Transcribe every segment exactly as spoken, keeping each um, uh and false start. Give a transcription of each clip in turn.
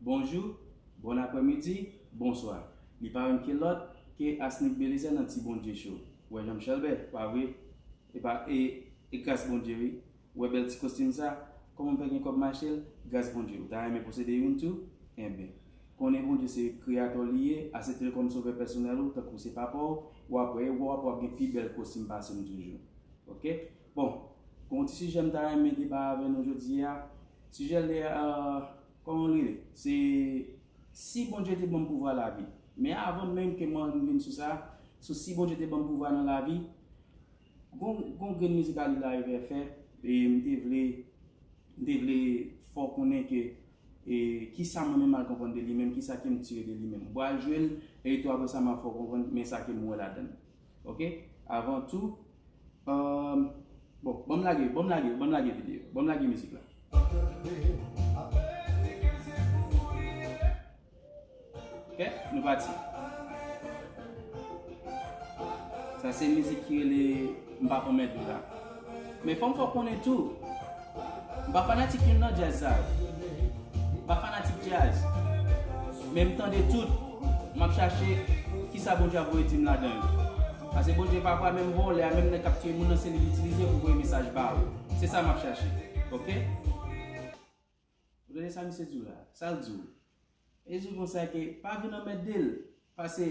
Bonjou, bon aprèmidi, bonswa. Li pa youn ke lòt ke Asnick Belizaire nan Ti Bondye Show. Ou wè jan m chèlbè, pa vre? E pa, e, e gras Bondye, wi. Ou wè bèl ti kostim sa? Kòman m fè gen kòb m achte l? Gras Bondye. Ou ta renmen posede youn tou? Enben, konnen Bondye se kreyatè w li ye, aksepte l kòm sovè pèsonèl ou, tankou se papa w, w ap wè, w ap, w ap gen pi bèl kostim pase m toujou. Oke? Bon, gen yon ti sijè m ta renmen deba avè nou jodi a. Sijè l, euh, kòman l rele? Se si Bondye te ban m pouvwa lavi. Men avan menm ke mwen vin sou sa, sou si Bondye te ban m pouvwa nan lavi, gon, gon grenn mizik Alila Rivière fè, e m te vle, m te vle fè w konnen ke, e, kisa mwen menm m al konprann de li menm, kisa ke m tire de li menm. M pral jwe l, e tou apre sa m ap fè w konprann men sa ke m wè ladan l. Oke? Avan tou, euh, bon, ban m lage, ban m lage, ban m lage videyo, ban m lage mizik la. Oke, nou pati. Sa se mizik ki rele M pa pran mèt la. Men fò m fè w konnen tou, m pa fanatik youn nan djaz sa yo. M pa fanatik djaz. Men m tande tout, m ap chache kisa Bondye ap voye di m ladan yo. Paske Bondye pafwa menm vòlè a, menm nèg k ap tiye moun nan, se li l itilize pou voye mesaj ba ou. Se sa m ap chache. Oke? Ou tande sa misye di w la? Sa l di w? E di w konsa ke pa vin anmède l. Paske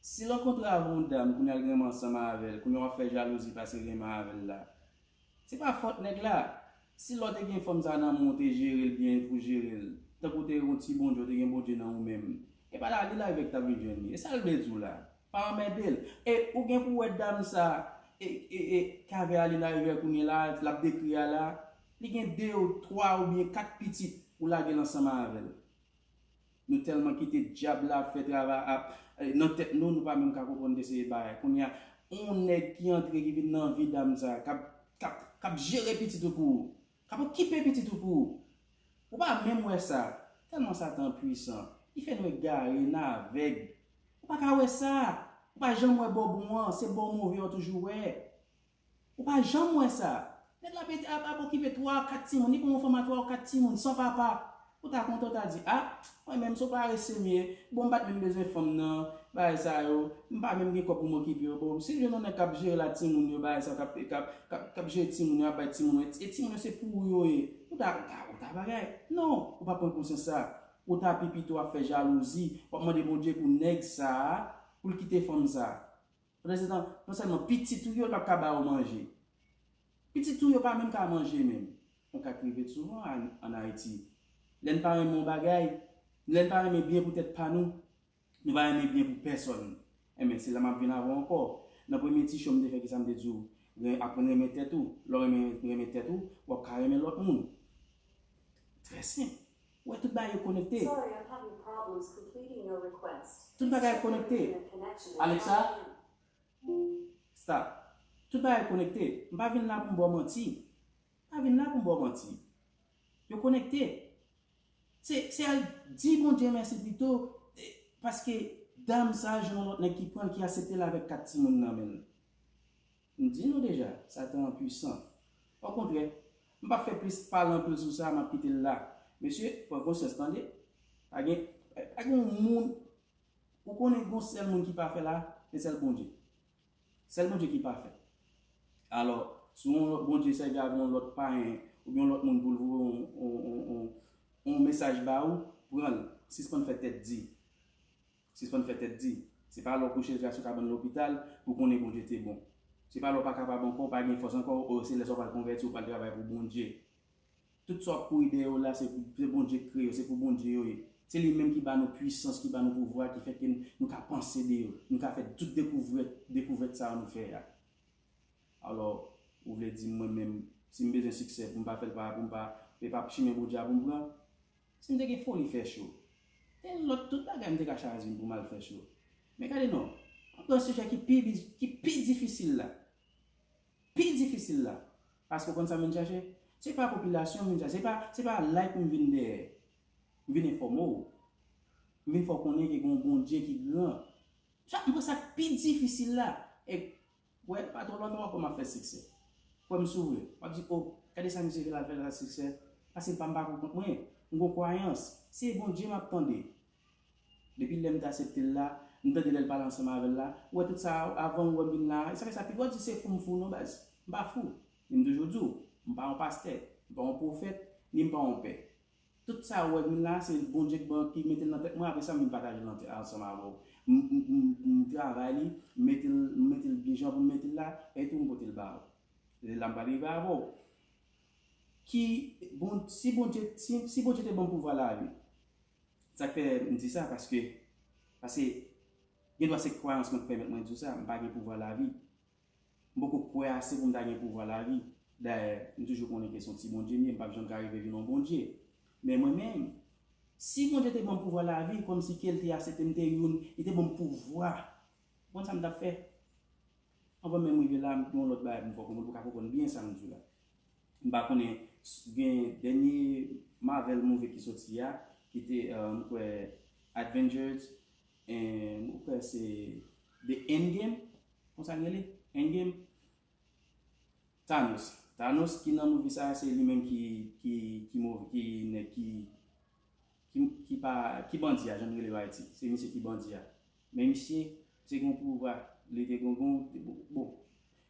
si l rankontre avè yon dam, kounye a l renmen ansanm avè l, kounye a w ap fè jalouzi paske l renmen avè l la. Se pa fòt nèg la. Si lè w te gen fanm sa nan men w, w te jere l byen pou jere l, tankou w te yon ti Bondye, w te gen Bondye nan ou menm, e pa Alila Rivière ki t ap vin jwenn li. E sa l vle di w la. Pa anmède l. E ou gen pou w wè dam sa, e, e, e, k avè Alila Rivière kounye la, l ap dekri a la, li gen de ou twa oubyen kat pitit ou lage l ansanm avè l. Nou tèlman kite dyab la ap fè travay ap, eh, nan tèt nou, nou pa menm ka konprann de seri bagay. Kounye a, yon nèg ki antre, ki vin nan vi dam sa, k ap, k ap, k ap jere pitit ou pou ou, k ap okipe pitit ou pou ou. Ou pa menm wè sa. Tèlman Satan pwisan, li fè nou egare, n avèg. Ou pa ka wè sa. Ou pa janm wè bò bon an, se bò move an ou toujou wè. Ou pa janm wè sa. Nèg la ap, ap, ap okipe twa, kat timoun. Li pran yon fanm a twa ou kat timoun, san papa. Ou ta kontan, ou ta di, "Ah, mwen menm, se yon parese m ye. Bon, m pa t menm bezwen fanm nan, bagay sa yo. M pa menm gen kòb pou m okipe yo." Bon, si l jwenn yon nèg k ap jere la timoun yo, bagay sa, k ap, k ap, k ap, k ap jere timoun yo, ap bay timoun yo, e timoun yo se pou ou yo ye. Ou ta, ou ta, ou ta bagay. Non, ou pa pran konsyans sa. Ou ta pi pito ap fè jalouzi, w ap mande Bondye pou nèg sa a, pou l kite fanm sa a. Pandan se tan, non sèlman pitit ou yo, l p ap ka ba yo manje. Pitit ou yo pa menm ka manje menm. Yon ka k rive souvan an, an Ayiti. Lè n pa renmen yon bagay, lè n pa renmen byen pou tèt pa nou, nou pa renmen byen pou pèsòn. Enben, se la m ap vin avè w ankò. Nan premye ti show m te fè, kisa m te di w? Ren-, aprann renmen tèt ou. Lè w renmen, renmen tèt ou, w ap ka renmen lòt moun. Trè senp. Ou wè, tout bagay yo konekte. Sorry, I'm having problems completing your request. Tout bagay yo konekte. Alexa, stop. Tout bagay yo konekte. M pa vin la pou m ba w manti. M pa vin la pou m ba w manti. Yo konekte. Se, se al di Bondye mèsi pito, eh, paske dam sa a jwenn yon lòt nèg ki pran l, ki aksepte l avèk kat timoun nan men l. M di nou deja, Satan an pwisan. Okontrè, m p ap fè plis pale anpil sou sa, m ap kite l la. Mesye, pran konsyans, tande. Pa gen, pa gen yon moun, ou konnen gon sèl moun ki pafè la, se sèl Bondye. Sèl Bondye ki pafè. Alò, si yon lòt Bondye sèvi avè yon lòt payen, oubyen yon lòt moun pou l voye yon, yon, yon, yon, yon mesaj ba ou, pran l, sispann fè tèt di. Sispann fè tèt di. Se pa lè w kouche sou kabann lopital pou konnen Bondye te bon. Se pa lè w pa kapab ankò, w pa gen fòs ankò, o, se lè sa w pral konvèti, w pral travay pou Bondye. Tout sa w ap kouri dèyè yo la, se, se Bondye k kreye yo, se pou Bondye yo ye. Se li menm ki ba nou pwisans, ki ba nou pouvwa, ki fè ke n-, nou ka panse de yo, nou ka fè tout dekouvèt, dekouvèt sa yo nou fè a. Alò, ou vle di m mwen menm, si m bezwen siksè, pou m pa fè l pa, pou m pa, e pa chimen Bondye a pou m pran? Si m te gen foli fè cho, te lòt tout bagay m te ka chwazi pou m al fè cho. Men gade non, m pran sijè ki pi, ki pi difisil la. Pi difisil la. Paske w konn sa m vin chache? Se pa popilasyon m vin chache, se pa, se pa like m vin dèyè. M vin enfòme w. M vin fè w konnen ke gen yon Bondye ki gran. Sa, m pran sa k pi difisil la. E, wè, pa twò lontan w ap wè m ap fè siksè. Kwè m si w vle. W ap di, "O, gade sa misye fè la, l fè la siksè." Paske pa m pa pou kont mwen. M gon kwayans. Se Bondye m ap tande. Depi lè m te aksepte l la, m tande lè l pale ansanm avè l la. Ou wè tout sa, avan ou wè m vin la, e sa fè sa, piga w di se fou m fou non, baz. M pa fou. Men m toujou di w, m pa yon pastè, m pa yon pwofèt, ni m pa yon pè. Tout sa ou wè m vin la, se Bondye ki ban, ki mete l nan tèt mwen, apre sa m vin pataje l ansanm avè w. M, m, m, m travay li, m mete l, m mete l byen jan pou m mete l la, etou m pote l ba ou. Lè la m pral rive avè w. Ki, bon, si Bondye, si, si Bondye te ban m pouvwa lavi, sa k fè m di sa, paske, paske, gen dwa se kwayans mwen ki pèmèt mwen di w sa, m pa gen pouvwa lavi. M poko kwè ase pou m ta gen pouvwa lavi. Dayè, m toujou konnen ke se yon ti Bondye m ye, m p ap janm ka rive vin yon Bondye. Men mwen menm, si Bondye te ban m pouvwa lavi, kòmsi ke l te aksepte m te youn, li te ban m pouvwa. Ou konn sa m t ap fè? Anvan menm rive la, m gen yon lòt bagay pou m fè w konprann, pou w ka konprann byen sa m di w la. M pa konnen, gen dènye Marvel movie ki soti a, ki te, euh, m kwè, Avengers, and m kwè se The Endgame, konsa l rele? Endgame? Thanos. Thanos ki nan movie sa, se li menm ki, ki, ki move, ki nèg ki, ki, ki pa, ki bandi a, jan nou rele yo Ayiti. Se misye ki bandi a. Men misye, misye gen yon pouvwa, li te gen, gen, bon, bon.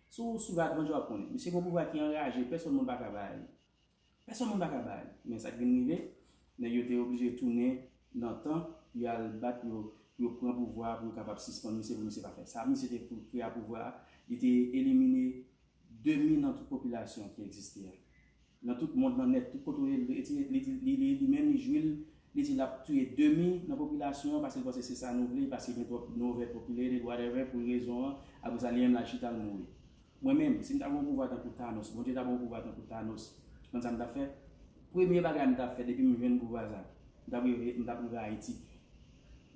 Si w swiv Adventure, w ap konnen. Misye gen yon pouvwa ki anraje, pèsonn moun pa ka bay li. Pèsonn moun pa ka bay li. Men sa k vin rive, nèg yo te oblije tounen nan tan, pou y al bat yo, pou yo pran pouvwa, pou yo kapab sispann misye, pou misye pa fè sa. Misye te pou kreye pouvwa a, li te elimine demi nan tout popilasyon ki egziste a. Nan tout mond lan nèt, tout kote w ye, li, li, li, li, li, li menm, li jwi l, li di l ap touye demi nan popilasyon an, paske l panse se sa nou vle, paske gen twòp nouvèl, popilite, whatever, pou rezon an, apre sa, li menm l al chita, l mouri. Mwen menm, si m ta gen yon pouvwa tankou Thanos, Bondye ta ban m yon pouvwa tankou Thanos, konn sa m t ap fè? Premye bagay m t ap fè depi m jwenn pouvwa sa, m t ap rive, m t ap rive Ayiti.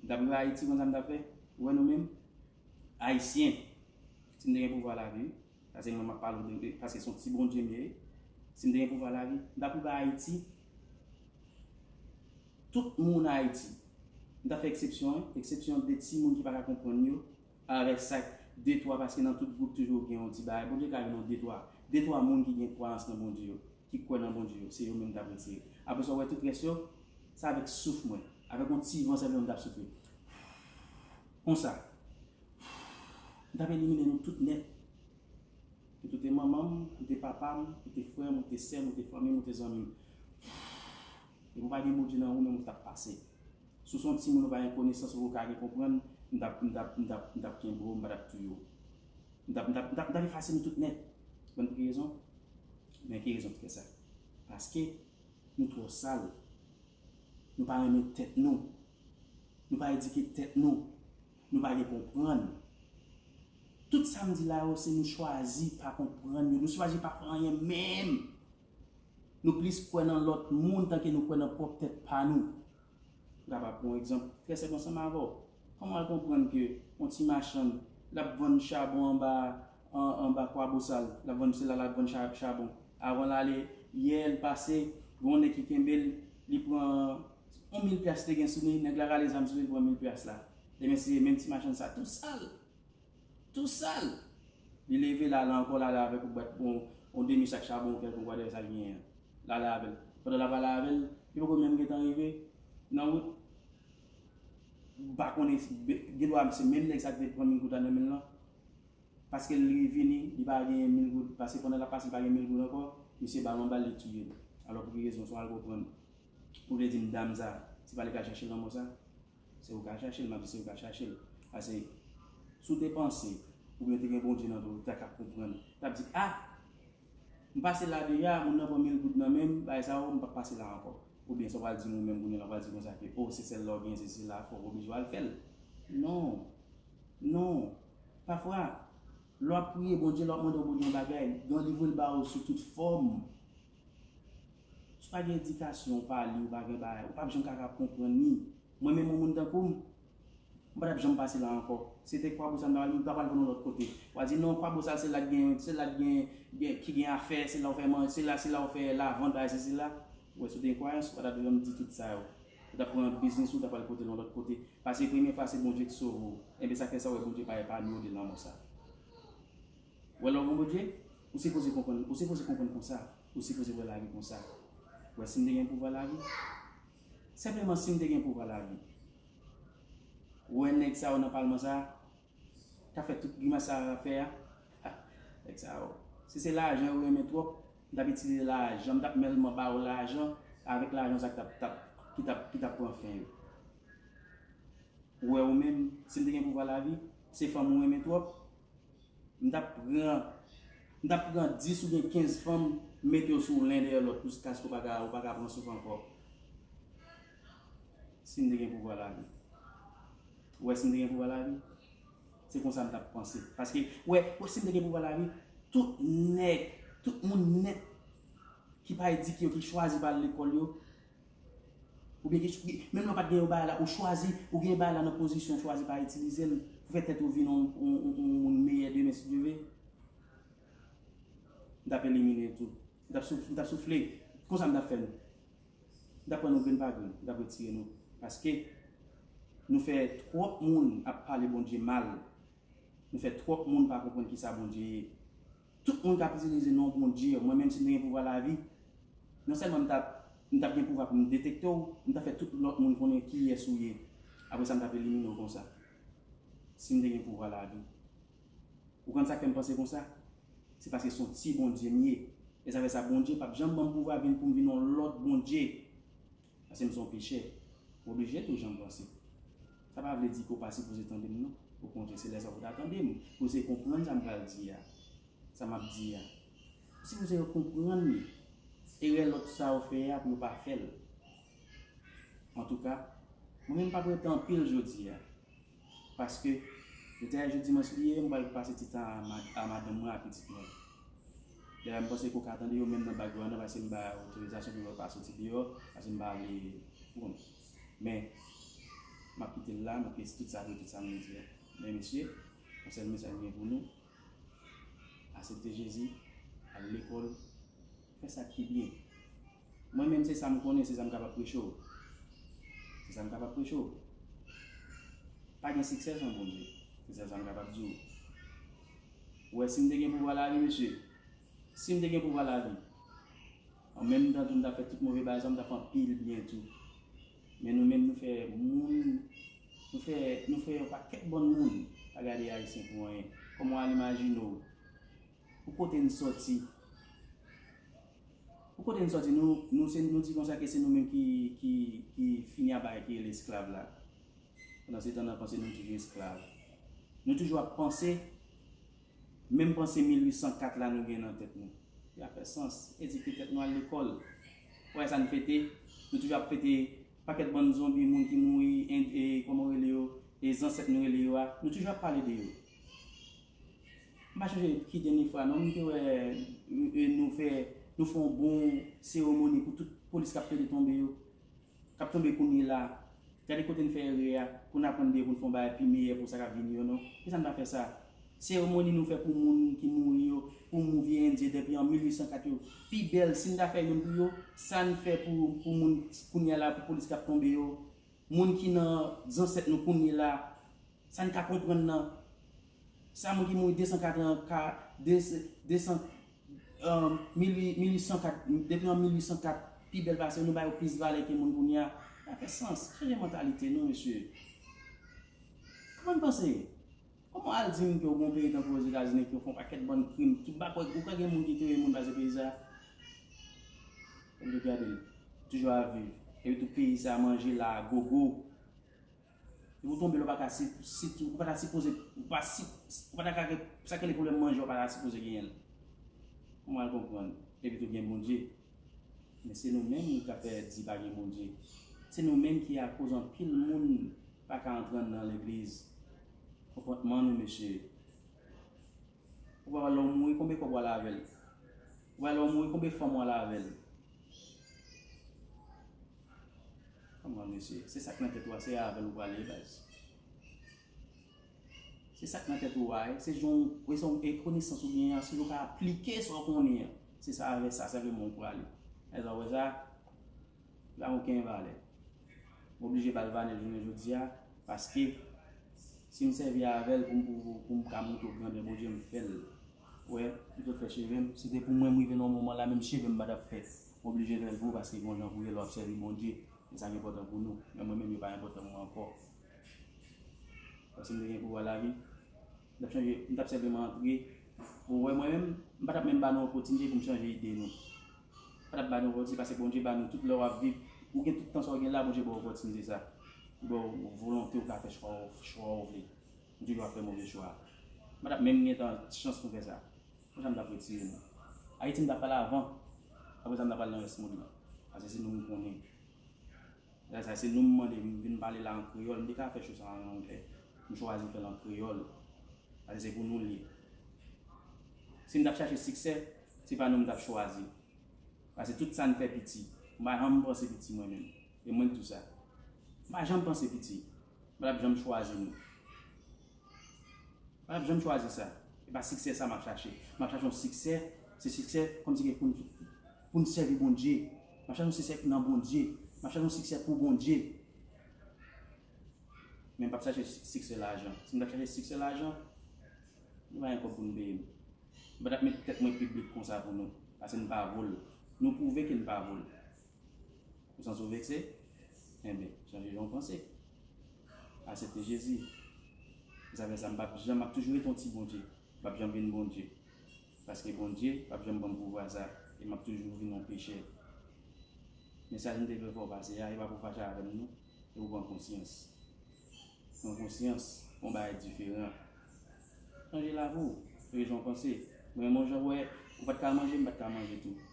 M t ap rive Ayiti, konn sa m t ap fè? Ou wè nou menm, Ayisyen, si m te gen pouvwa lavi, paske mwen m ap pale w de, paske se yon ti Bondye m ye, si m te gen pouvwa lavi, m t ap rive Ayiti, tout moun Ayiti, m t ap fè eksepsyon, wi, eksepsyon de timoun ki pa ka konprann yo, avèk sa, de twa, paske nan tout gwoup toujou gen yon ti bagay. Bondye ka vin yon de twa. De twa moun ki gen kwayans nan Bondye yo, ki kwè nan Bondye yo, se yo menm m t ap retire. Apre sa, w wè tout rès yo, se avèk souf mwen, avèk yon ti van sèlman m t ap soufle. Konsa. M t ap elimine nou tout nèt. Ou te manman m, ou te papa m, ou te frè m, ou te sè m, ou te fanmi m, ou te zanmi m. Depi w pa gen Bondye nan ou menm, ou t ap pase. Si w se yon timoun, ou pa gen konesans, ou pa ka gen konprann, m t ap, m t ap, m t ap, m t ap kenbe w, m pa t ap touye w. M t ap, m t ap, m t ap, m t ap efase nou tout nèt. Konn pou ki rezon? Men ki rezon ki fè sa? Paske nou twò sal. Nou pa renmen tèt nou. Nou pa edike tèt nou. Nou pa gen konprann. Tout sa m di la yo, se nou chwazi pa konprann yo. Nou chwazi pa fè anyen menm. Nou plis kwè nan lòt moun tanke nou kwè nan pwòp tèt pa nou. M kapab pran yon egzanp trè senp ansanm avè w. Kòman w al konprann ke yon ti machann, l ap vann chabon anba, an, anba Kwabosal, l ap vann, se la l ap vann cha-, chabon. Avan l ale, yè l pase, gen yon nèg ki kenbe l, li pran yon mil pyas te gen sou li, nèg la rale zam sou li, li pran mil pyas la. Demen se menm ti machann sa, tou sal. Tou sal. Li leve, l ale ankò, l ale avèk yon bwat, yon, yon demi sak chabon kèlkonk, whatever sa l genyen an. L ale avè l. Pandan l ap ale avè l, li poko menm gentan rive nan wout. M pa konnen si, gen dwa se menm nèg sa ki te pran mil goud la nan men l lan. Paske li vini, li pa gen mil goud. Paske pandan l ap pase, li pa gen mil goud ankò. Misye ba l yon bal, li touye l. Alò, pou ki rezon, sa w al konprann? Ou vle di m dam sa, se pa li k al chache lanmò sa? Se ou k al chache l, m ap di se ou k al chache l. Paske, si w te panse, oubyen te gen Bondye nan tou, ou ta ka konprann. Ou t ap di, ah! M pase la deja, moun nan pran mil goud nan men m, bagay sa yo, m p ap pase la ankò. Oubyen sa w pral di m ou menm kounye a la, w pral di konsa ke, oh, se sèl lè w genyen, se, se la fò w oblije w al fè l. Non. Non. Pafwa, lè w ap priye Bondye, lè w ap mande yon Bondye yon bagay, gen yon livre l ba ou sou tout fòm. Si w pa gen edikasyon, ou pa li, ou pa gen bagay, ou p ap janm ka, ka konprann li. Mwen menm, yon moun tankou m, m pa t ap janm pase la ankò. Se te Kwabosal, m ta pral, m ta pral vann yon lòt kote. W a di, non, Kwabosal, se la k gen, se la k gen, gen, ki gen afè, se la w fè manje, se la, se la w fè lavant, bagay, se, se la. Ou wè, si w te gen kwayans, ou pa t ap janm di tout sa yo. Ou t ap pran biznis ou, ou t ap pral pote l yon lòt kote. Paske premye fwa, se Bondye ki sove w. Enben, sa k fè sa, ou wè, Bondye pa epanye w de lanmò sa. Ou wè, lè w gen Bondye, ou sipoze konprann, ou sipoze konprann konsa. Ou sipoze wè lavi konsa. Ou wè, si m te gen pouvwa lavi, Senpleman, si m te gen pouvwa lavi, ou wè nèg sa yo nan palman sa, k ap fè tout grimas sa a fè a. Ha, nèg sa yo, si se lajan yo renmen twòp, m t ap itilize lajan, m t ap mèlman ba yo lajan, avèk lajan sa k t ap, t ap, ki t ap, ki t ap pran fen yo. Ou wè ou menm, si m te gen pouvwa lavi, se fanm ou renmen twòp, m t ap pran, m t ap pran dis oubyen kenz fanm, mete yo sou len dèyè lòt, jiskaske w pa ka, w pa ka pran souf ankò. Si m te gen pouvwa lavi. Ou wè, si m te gen pouvwa lavi, se konsa m t ap panse. Paske, ou wè, ou wè, si m te gen pouvwa lavi, tout nèg, tout moun nèt ki pa edike yo, ki chwazi pa al lekòl yo, oubyen ki, ki, menm lè w pa t gen yon bagay la, ou chwazi, ou gen bagay la nan pozisyon, ou chwazi pa itilize l pou fè tèt ou vin yon, yon, yon, yon moun meyè demen, si Dye vle. M t ap elimine yo tou. M t ap souf-, m t ap soufle. Konsa m t ap fè nou. M t ap pran nou grenn pa grenn, m t ap retire nou. Paske nou fè twòp moun ap pale Bondye mal. Nou fè twòp moun pa konprann kisa Bondye ye. Tout moun k ap itilize non Bondye, mwen menm si m te gen pouvwa lavi, non sèlman m t ap, m t ap gen pouvwa pou m detekte w, m t ap fè tout lòt moun konnen kiyès ou ye. Apre sa, m t ap elimine w konsa. Si m te gen pouvwa lavi. Ou konn sa k fè m panse konsa? Se paske se yon ti Bondye m ye. E sa fè sa, Bondye p ap janm ban m pouvwa vin pou m vin yon lòt Bondye. Paske m se yon pechè. M oblije tou jan m panse. Sa pa vle di ke w pa sipoze tande m, non. Okontrè, se lè sa w ta tande m, pou w se konprann sa m pral di a. Sa m ap di a. Ou sipoze konprann erè lòt sa yo fè a pou yo pa fè l. Antouka, mwen menm m p ap rete anpil jodi a. Paske, jodi a, jou dimanch li ye, m pral pase ti tan a ma-, a madanm mwen, a pitit mwen. Dayè, m panse ke w ka tande yo menm nan background nan, paske m ba yo otorizasyon pou yo pa soti deyò, paske m pa vle, ou konprann. Men, m ap kite l la, m ap kite tout sa, tout sa m vle di a. Men mesye, yon sèl mesaj mwen gen pou nou. Aksepte Jezi, al lekòl, fè sa ki byen. Mwen menm, se sa m konnen, se sa m kapab preche w. Se sa m kapab preche w. Pa gen siksè san Bondye. Se sèl sa m kapab di w. Ou wè, si m te gen pouvwa lavi, mesye, si m te gen pouvwa lavi, an menm tan tou, m t ap fè tout move bagay sa, m t ap fè anpil byen tou. Men nou menm, nou fè moun, nou fè, nou fè yon pakèt bann moun pa gade Ayisyen pou anyen. Kòman w al imajine w? Pou kote n sòti? Pou kote n sòti? Nou, nou, se, nou di konsa ke se nou menm ki, ki, ki fini a bagay ki rele esklav la. Pandan se tan, n ap panse nou toujou esklav. Nou toujou ap panse, menm panse mil uit san kat la nou gen nan tèt nou. Li pa fè sans. Edike tèt nou, al lekòl. Ou wè sa n fete? Nou toujou ap fete pakèt bann zonbi, moun ki mouri, en-, e, kòman yo rele yo, e zansèt nou rele yo a. Nou toujou ap pale de yo. M pa chonje ki dènye fwa, non, m te wè, e, nou fè, nou fè yon bon seremoni pou tout polis k ap plede tonbe yo, k ap tonbe kounye la. Gade kote n fè erè a, pou n aprann de yo, pou n fè yon bagay pi meyè pou sa k ap vini yo, non. Poukisa n pa fè sa? Seremoni nou fè pou moun ki mouri yo, pou moun vye endyen depi an mil uit san kat yo, pi bèl si n ta fè youn pou yo, sa n fè pou, pou moun kounye a la, pou polis k ap tonbe yo, moun ki nan zansèt nou kounye la, sa n ka konprann nan, sa moun ki mouri de san kat an, ka, de, de san, um, mil uit, mil uit san kat, depi an mil uit san kat, pi bèl pase, nou ba yo plis valè ke moun kounye a. Sa fè sans. Chanje mantalite nou, mesye. Kòman n panse? Kòman w al di m ke w gen yon peyi tankou Ozetazini ke yo fè yon pakèt bann krim, tout bagay, ou ka gen moun ki touye moun pase peyi sa? Kòm yo gade l, toujou ap viv. Epi tou peyi sa manje la a gogo. Epi w tonbe la, w pa ka si, si, ou pa ta sipoze, ou pa si, ou pa ta ka gen, sa k rele pwoblèm manje, w pa ta sipoze genyen l. Kòman w al konprann? Epi tou gen Bondye. Men se nou menm ki ka fè di pa gen Bondye. Se nou menm ki akoz anpil moun pa ka antre anndan legliz. Konpòtman nou, mesye. Ou pa wè lè w mouri, konbyen kòb w ale avè l? Ou pa wè lè w mouri, konbyen fanm w ale avè l? Kòman, mesye? Se sa k nan tèt ou a, se avè l ou prale, baz. Se sa k nan tèt ou a, e se jan w, e se yon, e konesans ou genyen an, si w ka aplike sa w konnen an, se sa, avè sa sèlman ou prale. Èske w wè sa? Li pa gen okenn valè. M oblije ba l valè jounen jodi a, paske si m sèvi avè l pou m, pou, pou, pou m ka montre w grandè Bondye, m fè l. Ou wè, m sot fè cheve m. Si te pou mwen, m rive nan yon moman la, menm cheve m pa t ap fè. M oblije fè l pou ou, paske gen yon jan pou rele w ap sèvi Bondye. Sa ki enpòtan pou nou. Men mwen menm, yo pa enpòtan pou mwen ankò. Paske m te gen pouvwa lavi, m t ap chanje, m t ap senpleman antre. Ou wè, mwen menm, m pa t ap menm ba nou opòtinite pou m chanje ide nou. M pa t ap ba nou opòtinite, paske Bondye ba nou tout lè w ap viv. Ou gen tout tan sa w gen la, Bondye ba w opòtinite sa. Li ba w volonte, ou ka fè chwa, chwa w vle. M toujou ap fè move chwa. M pa t ap menm gen tan chans pou fè sa. Konsa m t ap retire nou. Ayiti m t ap pale avan. Apre sa m t ap pale nan rès mond lan. Paske se nou m konnen. Sa se nou m mande m vin pale la an kreyòl. M te ka fè cho sa an anglè. M chwazi fè l an kreyòl. Paske se pou nou l ye. Si m t ap chache siksè, se pa nou m t ap chwazi. Paske tout sa n fè piti. M pa janm panse piti mwen menm. E mwen k di w sa. M pa janm panse piti. M pa t ap janm chwazi nou. M pa t ap janm chwazi sa. E pa siksè sa m ap chache. M ap chache yon siksè, se siksè kòmsi ke pou n, pou n sèvi Bondye. M ap chache yon siksè nan Bondye. M ap chache yon siksè pou Bondye. Men m p ap chache siksè lajan. Si m t ap chache siksè lajan, nou pa gen kòb pou n peye m. M pa t ap met tèt mwen piblik konsa pou nou. Paske n pa vo l. Nou pwouve ke n pa vo l. Ou santi w vekse? Enben, chanje jan w panse. Aksepte Jezi. Sa fè sa, m p ap janm, m ap toujou rete yon ti Bondye. M p ap janm vin Bondye. Paske Bondye p ap janm ban m pouvwa sa. E m ap toujou vin yon pechè. Mesaj m te vle fè w pase a, e pa pou w fache avè m non. E pou w pran konsyans. Pran konsyans, yon bagay diferan. Chanje lavi w, chanje jan w panse. Mwen, mwen, jan w wè, ou pa t ka manje, m pa t ka manje tou.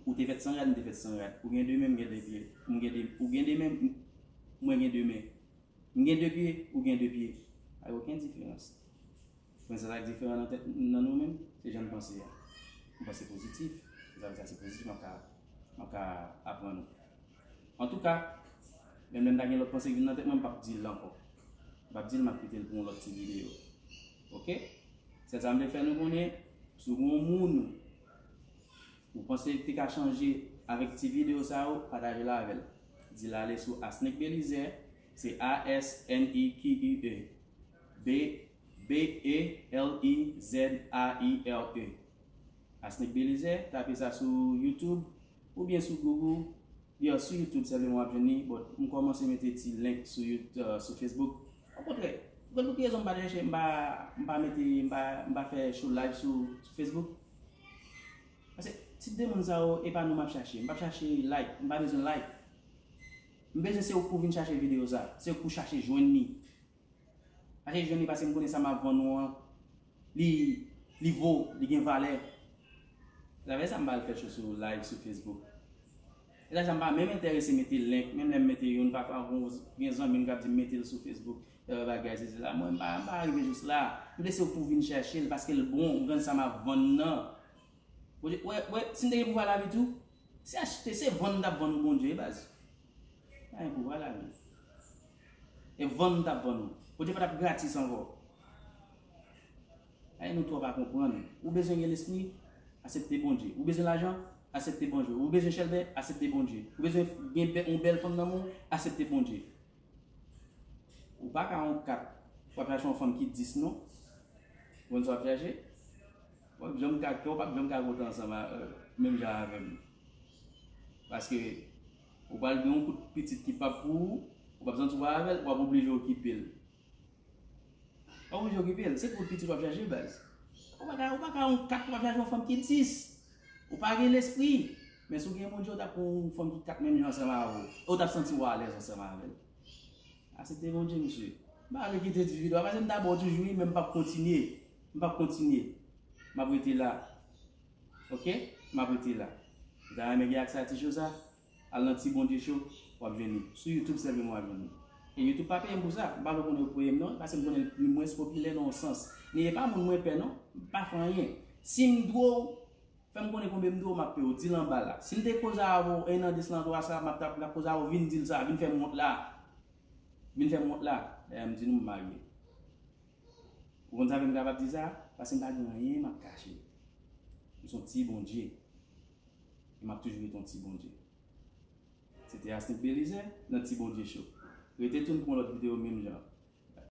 Ou te fèt san rad, m te fèt san rad. Ou gen de men, m gen de pye. M gen de, ou gen de men, m, mwen gen de men. M gen de pye, ou gen de pye. Pa gen okenn diferans. Mwen, sa k diferan nan tèt, nan nou menm, se jan n panse a. Nou panse pozitif. Se sa, sa se pozitif, m ap ka, m ap ka aprann ou. Antouka, menm lè m ta gen lòt panse ki vin nan tèt mwen, m p ap di l ankò. M p ap di l, m ap kite l pou yon lòt ti videyo. Oke? Sèl sa m vle fè nou konnen, si w gen yon moun ou panse ki te ka chanje avèk ti videyo sa yo, pataje l avè l. Di l ale sou Asnick Belizaire, se A S N I Q U E, B, B E L I Z A I R E. Asnick Belizaire, tape sa sou YouTube oubyen sou Google. Yo, sou YouTube sèlman w ap jwenn li, but m kòmanse mete ti link sou You-, euh, sou Facebook. Okontrè, gad pou ki rezon m pa chèche, m pa, m pa mete, m pa, m pa fè show live sou, sou Facebook. Paske tip de moun sa yo, e pa nou m ap chache. M p ap chache like, m pa bezwen like. M bezwen se ou k pou vin chache videyo sa, se ou k pou chache jwenn li. Achte jwenn li paske m konnen sa m ap vann ou an, li, li vo, li gen valè. Sa fè sa m pa al fè show sou live sou Facebook. E la sa m pa menm enterese mete link, menm lè m mete youn, pafwa gen zanmi m k ap di m mete l sou Facebook, fè bagay, sesi la. Mwen, m pa, m pa rive jis la. M vle se ou pou vin chèche l paske l bon, m konn sa m ap vann nan. Bondye, wè, wè, si m te gen pouvwa lavi tou, se achte, se vann m t ap vann ou Bondye, baz. Pa gen pouvwa lavi. E vann m t ap vann ou. Bondye pa t ap gratis ankò. Ay, nou twò pa konprann. Ou bezwen gen lespri, aksepte Bondye. Ou bezwen lajan, aksepte Bondye. Ou bezwen chèlbè, aksepte Bondye. Ou bezwen gen bè-, yon bèl fanm nan men w, aksepte Bondye. Ou pa ka yon kat, w ap chache yon fanm ki dis non. Ou konn sa w ap chache? W ap janm ka kè, w p ap janm ka kontan ansanm a, euh, menm jan avè m. Paske ou pral gen yon kout pitit ki p ap pou ou, ou p ap santi w avè l, w ap oblije okipe l. W ap oblije okipe l, se kout pitit w ap chache, baz. Ou pa ka, ou pa ka yon kat, w ap chache yon fanm ki dis. Ou pa gen lespri. Men si w gen Bondye, w t ap pran yon fanm ki kat menm jan ansanm avè w. E w t ap santi w alèz ansanm avè l. Aksepte Bondye, mesye. M pa vle kite ti videyo a, paske m ta ba w toujou wi, men m p ap kontinye. M p ap kontinye. M ap rete la. Oke? M ap rete la. Ou ta renmen gen aksè a ti show sa? Al nan Ti Bondye Show, w ap jwenn li. Sou YouTube sèlman w ap jwenn li. E YouTube pa peye m pou sa. M pa vle konnen yo peye m non, paske m konnen li mwens popilè nan yon sans. Men e pa moun mwen pè non. M pa fè anyen. Si m dwe w, fè m konnen konbyen m dwe w, m ap peye w. Di l anba la. Si m te koze avè w en an de sila, twa sa, m ap t ap, m ap koze avè w, vin di l sa, vin fè m wont la. Vin fè m wont la. Dayè m di nou m marye. Ou konn sa fè m kapab di sa? Paske m pa gen anyen m ap kache. M se yon ti Bondye. E m ap toujou rete yon ti Bondye. Se te Asnick Belizaire nan Ti Bondye Show. Rete tune pou yon lòt videyo menm jan.